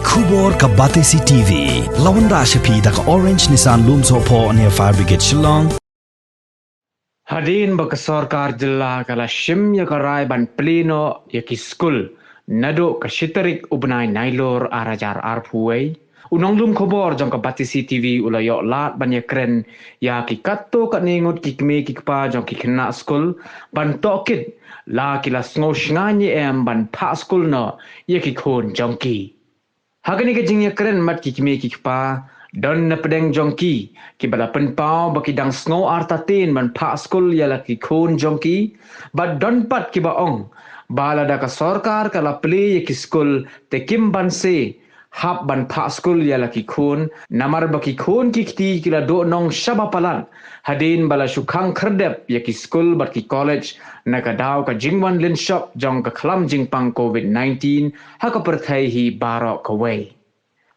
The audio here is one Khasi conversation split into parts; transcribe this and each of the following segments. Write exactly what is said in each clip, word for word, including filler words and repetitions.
Khubor ka Batesi T V. La wanrah sha phi da ka Orange Nissan Lumsohphoh near Fire Brigade Shillong. Hadien ba ka sorkar jylla ka la shim ïa ka rai ban plie noh ïa ki skul naduh ka shi tarik u bnai Nailur ar hajar arphew wei, u nonglum khubor jong ka Batesi T V u la ïoh lad ban ïakren ïa ki katto katne ngut ki kmie ki kpa jong ki khynnah skul ban tohkit la ki la sngew shngaiñ ne em ban phah skul noh ïa ki khun jong ki. Ha kane ka jingïakren mat ki kmie ki kpa, don na pdeng jong ki kiba la pynpaw ba ki dang sngew artatien ban phah skul ïa la ki khun jong ki, bad don pat kiba ong ba lada ka sorkar ka la plie ïa ki skul te kim banse hap ban phah skul ïa la ki khun, namar ba ki khun ki kti ki la duh nong shaba palat hadien ba la shu khang khyrdep ïa ki skul bad ki college na ka daw ka jingwan lynshop jong ka khlam jingpang Covid nineteen ha ka pyrthei hi baroh kawei.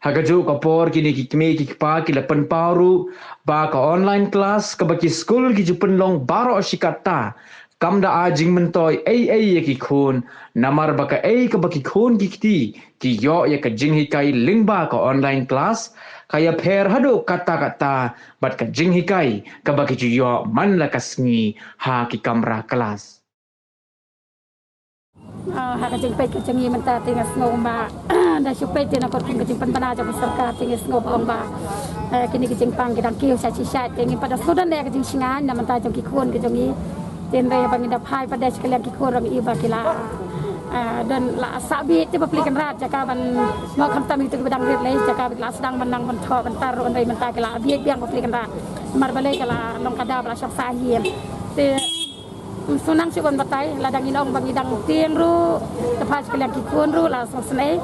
Ha kajuh ka por kine ki kmie ki kpa ki la pynpaw ruh ba ka online class kaba ki skul ki ju pynlong baroh shi katta kam da ai jingmyntoi ei ei ïa ki khun, namar ba kaei kaba ki khun ki kti ki ïoh ïa ka jinghikai lyngba ka online class ka ïapher haduh katta katta bad ka jinghikai kaba ki ju ïoh man la ka sngi ha ki kamra class. Ah, ha ka jingpeit ka jong ngi mynta te nga sngew ba da shu peit te na kot kum ka jingpynbna jong ka sorkar te nga sngew ba ong ba, eh, kine ki jingpang ki dang kiew sha shi sha te ngi pat da shu don da ka jingshngaiñ na mynta jong ki khun ka jong ngi. Te hynrei ba ngi da phai pat da sha ka liang ki khun ruh ngi ïohi ba ki la, ah, don la sah bieit te ba plie kynrad jaka ban mo khamtam ïa kito kiba dang rit lei jaka ba ki la sdang ban nang ban thoh ban tar ruh hynrei mynta ki la bieit biang ba plie kynrad. Namar balei ka la long ka daw ba la shong sah hi. Te Ym shu nang shu ban batai, lada ngin ong ba ngi dang tieng ruh, te phai sha ka liang ki khun ruh, la sngewsynei.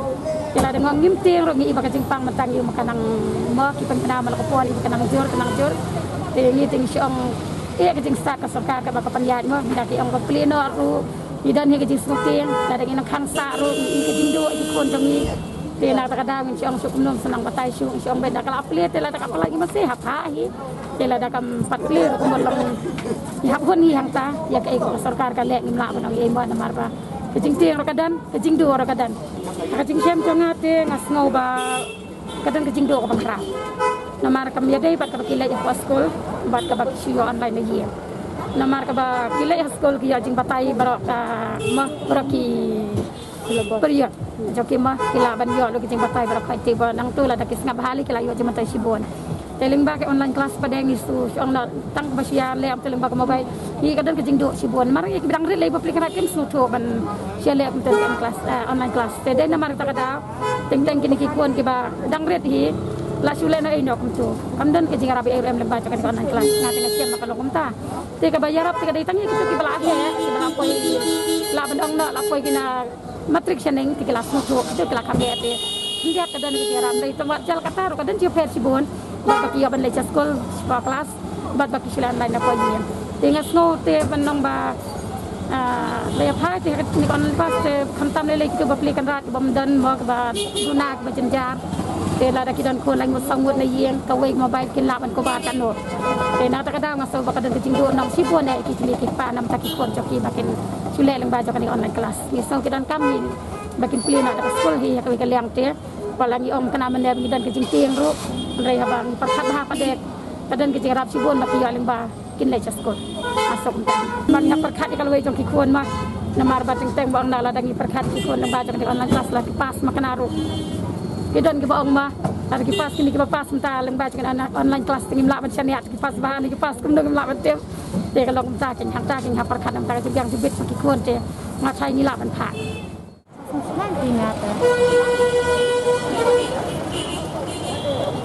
Te lada ngim tieng ruh, ngi i ba ka jingpang mynta ngi i ba ka nang mo, ki pynkyndit mo la ka por, i ba ka nang jur, ka nang jur. Te ngi te ngi shu ong, eh, ka jingstad ka sorkar kaba ka pynïaid mo, ngi da ki ong ba plie noh ruh, ngi don hi ka jingsngewtieng, lada ngin ong khang sah ruh, ngi i ka jingduh, ki khun jong ngi. Te na kata ka daw ngin shu ong shu kumno, shu nang batai shu, shu ong ba da ka la plie, te lada ka plie ngi masi hap ha hi. Te lada kam pat plie ruh kumno long. Ngi hap hun ngi hangta, ïa kaei ka sorkar ka leh ngim lah ban ong ei mo namar ba ka jingtieng ruh ka don, ka jingduh ruh ka don. Ka jingshem jong nga te nga sngew ba ka don ka jingduh kaba khraw. Namar kam ïadei bad kaba ki leit ha skul, bad kaba ki shu ïoh online na ïing. Namar kaba ki leit ha skul ki ïoh jingbatai baroh ka, mo, baroh ki Period. Jong ki mo ki lah ban ïoh lut ki jingbatai baroh khoit te ba nangtu lada ki sngap bha lei ki lah ïoh jingbatai shibun. Te lyngba ki online class pat de ngi shu shu ong noh tang ba shu ïaleh te lyngba ka mobile. Ngi ka don ka jingduh shibun. Namar ïa kiba dang rit lei ba plie kynrad kim sngewthuh ban shu ïaleh te online class, eh, online class. Te dei namar kata ka daw teng teng kine ki khun kiba dang rit hi la shu leh noh ei noh kumtu. Kam don ka jingïarap ei ruh em lyngba jong kane ka online class. Nga te nga shem ba ka long kumta. Te kaba ïarap te ka dei tang ïa kito kiba la heh, kiba la poi, la ban ong noh, la poi kine matric shaneng te ki la sngewthuh, kito ki la kham heh te. Khyndiat ka don ki ïarap dei tang wat jal kata ruh ka don jingpher shibun. Bad ba ki ïoh ban leit sha skul, sha klas, bad ba ki shu leh online na poi ïing. Te nga sngew te ban ong ba, ah, ba ïa phai te ka kine ka online pass te khamtam lei lei kito ba plie kynrad, bym don mo kiba duna kiba jynjar. Te lada ki don khun lai ngut saw ngut na ïing, kawei ka mobile kin lah ban cover katno. Te na kata ka daw nga sngew ba ka don ka jingduh nong shibun ïa ki kmie ki kpa namar ki khun jong ki ba kin shu leh lyngba jong kane ka online class. Ngi sngew ki donkam ngi ba kin plie noh da ka skul hi ha kawei ka liang te. Ba la ngi ong kane mynne ba ngi don ka jingtieng ruh. Hynrei haba ngi pyrkhat bha pat de ka don ka jingïarap shibun ba ki ïoh lyngba kin leit sha skul. Nga sngew kumta. Ba ngi hap pyrkhat ïa ka lawei jong ki khun ma. Namar ba teng teng ba ong na lada ngi pyrkhat ki khun lyngba jong ki online class la ki pass ma kane ruh. Ki don kiba ong ma lada ki pass kine kiba pass mynta lyngba jong ki on-, online class te ngim lah ban shaniah, ki pass bha ne ki pass kumno ngim lah ban tip. Te ka long kumta, ki hangta ki hap pyrkhat namar ka jingbiang jingbit ma ki khun te. Nga tharai ngi lah ban phah. Sngewsynei ïa nga te.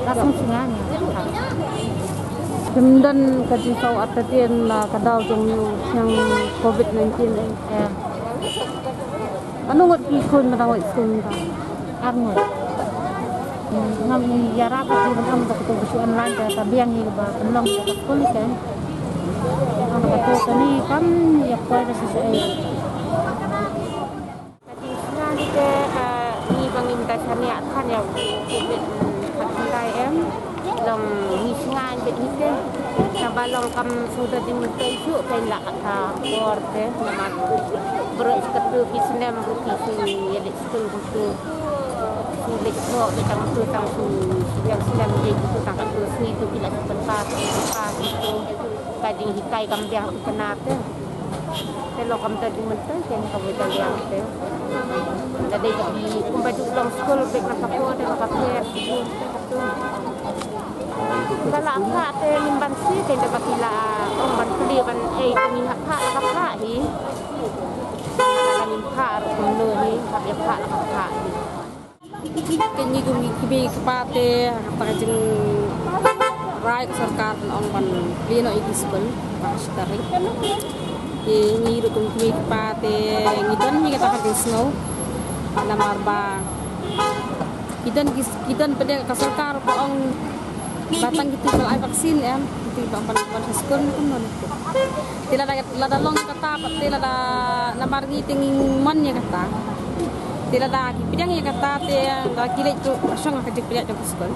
Ka sngewsynei ïa nga. Kim don ka jingsaw artatien la ka daw jong u sniang covid nineteen eh. Katno ngut ki khun ba dang leit skul mynta? Ar ngut. Ngam ïarap ïa ki ba dang da ka tu ba shu online te ka biang ïa ba pynlong ïa ka skul te. Ngam ka tu kane kam ïa poi da shisha. Ka jingsngewsih te ka ngi ba ngim da shaniah than ïa u Covid khatkhyndai em. Long ngi sngewsih bad hi te. Naba long kam shu da jingmyntoi shuh kein la kata por te namar baroh shi katta ki snem ruh ki shu ïaleit skul ruh ki shu leit Thoh beit tang utu tang shu, shu biang slem beit utu tang katto sngi tu ki la shu pynpass, pynpass utu. Ka jinghikai kam biang tu kane te. Te long kumta jingmyntoi te kawei ka liang te. Te dei ka bi kumba ju long skul beit na ka por te ka pher te katu. Ba la phah te ngim banse te da ba ki la ong ban plie ban ei te ngi hap phah la ka phah hi. Ba la ngim phah ruh kumno hi, hap ïa phah la ka phah hi. Te ngi kum ki mei ki pa te, kata ka jingrai ka sorkar ban ong ban plie noh ïa ki skul ba shi tarik. Te ngi ruh kum ki mei ki pa te ngi don hi kata ka jingsngew. Namar ba ki don ki, ki don pat de ka sorkar ka ong ba tang kito ba la ai vaccine em, kito ba ong ban, ban sha skul kumno. Te lada, lada long kata pat te lada namar ngi te ngi mon ïa kata. Te lada ki pdiang ïa kata te lada ki leit ruh shong ha ka jingpdiang jong ka skul.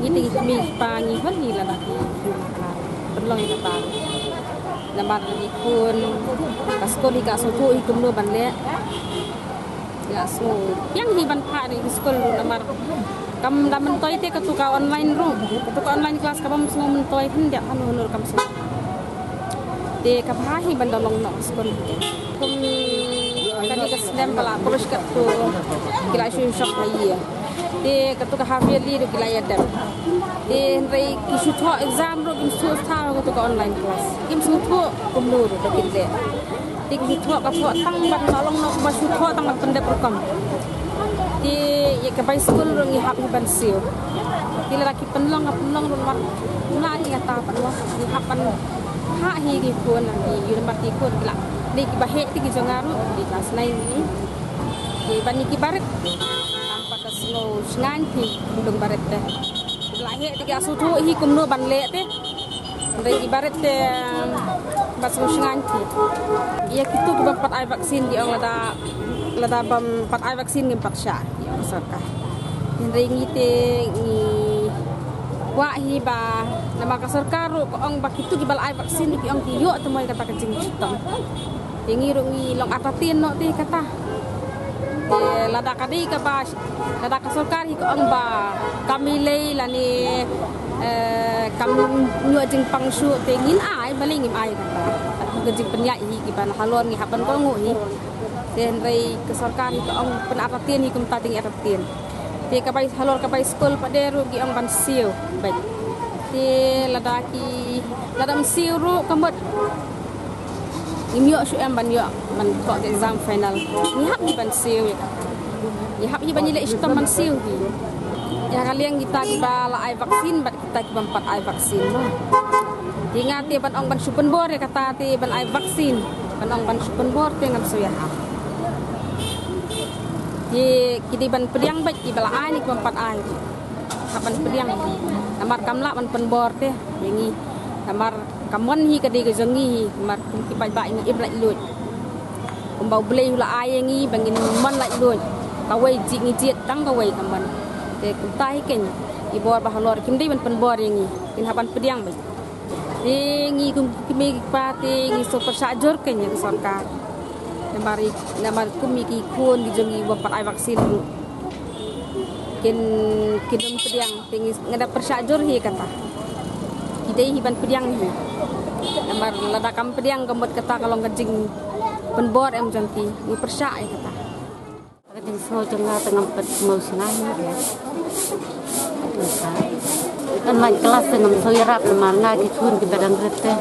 Ngi te ngi kmie ki pa ngi hon ngi lada ki pynlong ïa kata. Namar ngi khun ka skul hi ka sngewthuh hi kumno ban leh. Ïa, sngew biang hi ban phah na ki skul ruh namar kam da myntoi te katu ka online ruh. Katu ka online class ka bym sngew myntoi khyndiat hano hano ruh kam sngew. Te ka bha hi ban da long noh skul. Kum kane ka snem ba la pyrshah katu ki la shu shop ha ïa. Te katu ka half yearly ruh ki la ïa dep. Te hynrei ki shu thoh exam ruh kim shu thoh katu ka online class. Kim shu thoh kumno ruh ba kin leh. Te ki thoh ka thoh tang ban la long noh ba shu thoh tang ban pyndep rukom. Te ïa ka bai skul ruh ngi hap hi ban siew. Te lada ki pynlong ka pynlong ruh mat. Nga ngi kata pynlong ngi hap ban ha hi ki khun ki ïa namar ki khun ki la. Dei ki ba heh te ki jong nga ruh ki klas nine ngi. Te ban ïa ki barit. Namar ka sngew shngaiñ ki dong barit te. Ki la heh te ki la sngewthuh hi kumno ban leh te. Hynrei ki barit te ba sngewsngaiñ ki. Ïa kito ki bym pat ai vaccine ki ong lada, lada bym pat ai vaccine ngim pat shah ki ong ka sorkar. Hynrei ngi te ngi kwah hi ba namar ka sorkar ruh ka ong ba kito ki ba la ai vaccine ki ong ki ïoh te moi kata ka jingshitom. Te ngi ruh ngi long artatien noh te kata. Te lada ka dei kaba lada ka sorkar hi ka ong ba kam ïalei lane, eh, kam ïoh jingpang shuh te ngin ai, balei ngim ai kata. Ka jingpynïaid hi kiba na halor ngi hap ban kohnguh hi. Te hynrei ka sorkar hi ka ong pynartatien hi kumta te ngi artatien. Te ka bai halor ka bai skul pat de ruh ki ong ban siew bad. Te lada ki, lada ym siew ruh ka mut ngim ïoh shuh em ban ïoh ban thoh exam final. Ngi hap hi ban siew ïa ka. Ngi hap hi ban ïaleh shitom ban siew hi. Ïa ka liang kita kiba la ai vaccine bad kita ki bym pat ai vaccine mo. Te nga te ban ong ban shu pynbor ïa kata te ban ai vaccine. Ban ong ban shu pynbor te ngam shu ïahap. Te ki dei ban pdiang bad kiba la ai ne ki bym pat ai. Hap ban pdiang. Namar kam lah ban pynbor te ïa ngi. Namar ka mon hi ka dei ka jong ngi hi, namar kum ki paidbah ngi im laitluid. Kumba U Blei u la ai ïa ngi ba ngin mon laitluid. Kawei jied ngi jied tang kawei ka mon. Te kumta hi keiñ ki bor ba halor kim dei ban pynbor ïa ngi. Kin hap ban pdiang bad. Te ngi kum ki mei ki pa te ngi sngewpyrshah jur keiñ ïa ka sorkar. Namar, namar kum ki khun ki jong ngi bym pat ai vaccine ruh. Kin, kin ym pdiang. Te ngi, nga da pyrshah jur hi kata. Ki dei hi ban pdiang hi. Namar lada kam pdiang ka mut kata ka long ka jingpynbor em jong ki. Ngi pyrshah ïa kata. Ka jingsngew jong nga te ngam pat sngewsynei ïa. Online class te ngam sngewsynei namar nga ki khun kiba dang rit te.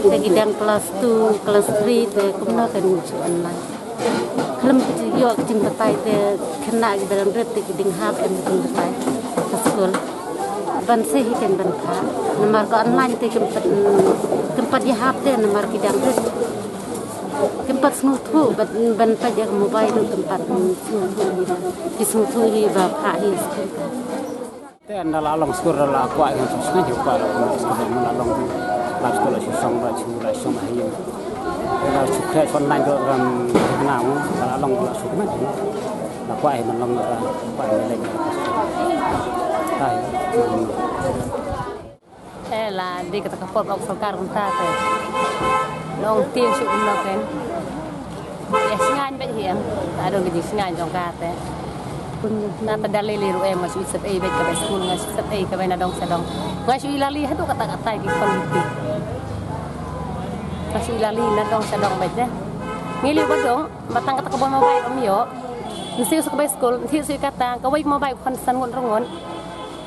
Te ki dang class two, class three te kumno te ngin shu online. Khlem ki ïoh ki jingbatai te khynnah kiba dang rit te ki dang hap em ki jingbatai ka skul. Ban seh hi kan ban phah. Namar ka online te kim pat, kim pat ïahap te namar ki dang rit. Kim pat sngewthuh ban, ban peit ïa ka mobile ruh kim pat sngewthuh hi. Ki sngewthuh hi ba phah hi skul. Te ynda la long skur la kwah ngan shu sngew ju kwah la kwah skur la long la skur la shu song la shu la shu ma hi. La shu kre online do ram na mo la long la shu ma hi. La kwah hi man long la kwah hi le. Hai. Eh, la di kata ka por ka sorkar kumta te. Long tieng shu kumno ken. Ïa sngan bet hi em. Ado gidi sngan jong ka te. Na ta da lei lei ruh em, nga shu i sep ei beit ka bai skul, nga shu sep ei ka bai na dong sha dong. Nga shu i lali haduh katta katta ki khon liti. Nga shu i lali na dong sha dong beit ne. Ngi liu ba dong, ba tang kata ka bon mobile ym ïoh. Ngi siew sa ka bai skul, ngi siew sa kata, ka wei mobile khon san ngut rngut.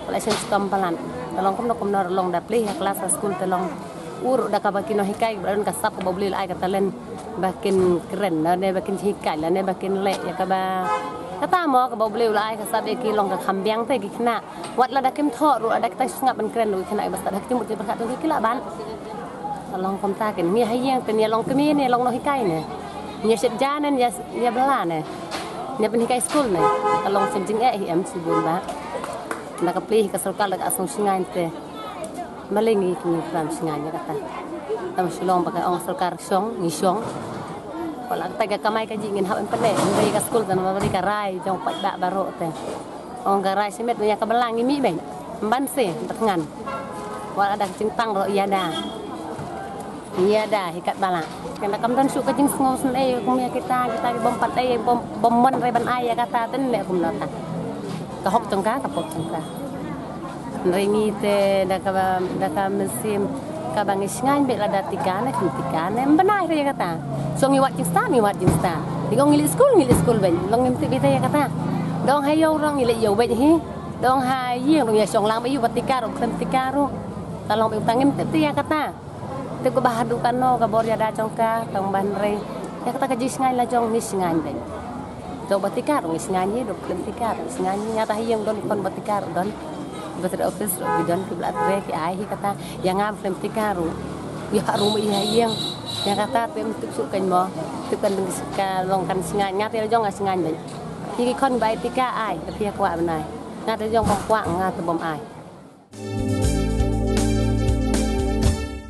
Ka la shen stom palat. Ka long kumno kumno ruh long da plie ha klas ha skul te long. Ur da kaba ki nonghikai ba don ka sap kaba U Blei u la ai ka talent ba kin kren lane ba kin hikai lane ba kin leh ïa kaba kata mo kaba U Blei u la ai ka sap ïa ki long ka kham biang te ki khynnah. Wat lada kim thoh ruh lada kita sngap ban kren ruh ki khynnah ba sngap da ki mut ki pyrkhat tu ki la ban. Ka long kumta kin ngi ha ïing te ngi long kmie ngi long nonghikai ne. Ngi shet ja ne ngi ïa bla ne. Ngi pynhikai skul ne. Ka long shen jingeh hi em shibun ba. Na ka plie ka sorkar la ka song shngain te. Maleng ngi kini pram shngain ïa kata. Tam shilong ba ka ong sorkar shong ngi shong. Ko la kata ka kamai ka jingin hap em pynleh. Ngi ka skul tan ma ka rai jong pat ba baroh te. Ong ka rai shimet ïa ka balang ngi mi ben. Ban se bat ngan. Wala da jingtang ro ïa da. Ïa da hi kat bala. Kan da kam don shu ka jingsngew sngewsih kum ïa kita kita ki bom pat ei bom bom mon rai ban ai ïa kata ten le kum nota. Ka hok jong ka ka pok jong ka. Ri ngi te da ka da ka mynsiem ka ba ngi sngewsih bad lada tika ne kum tika ne ym bnai ri ïa kata. So ngi wad jingstad ngi wad jingstad. Ngi ong ngi leit skul ngi leit skul ben long ngi tip ïa kata. Dong ha ïew rong ngi leit ïew ben hi. Dong ha ïing rong ïa shong lang ba ïew ba tika rong khlem tika rong. Ka long ba tang ngi tip ïa kata. Te ko ba haduh kano ka bor ïa da jong ka tang ban rei. Ïa kata ka jingshngaiñ la jong ngi shngaiñ dei. Dok ba tikar ngi shngaiñ hi dok khlem tikar ngi shngaiñ hi nga ta ha ïing don kon ba tikar don. Ba tre office ro bi don ki bla tre ki ai hi kata ïa nga khlem tikar ro. Ïa ka ro ma ïa ïing ïa kata te mtuk suk kan mo. Tuk kan ka long kan shngaiñ nga te la jong nga shngaiñ dei. Ki ki kon ba ai tikar ai ka pia kwah bnai. Nga te jong ko kwah nga te bom ai.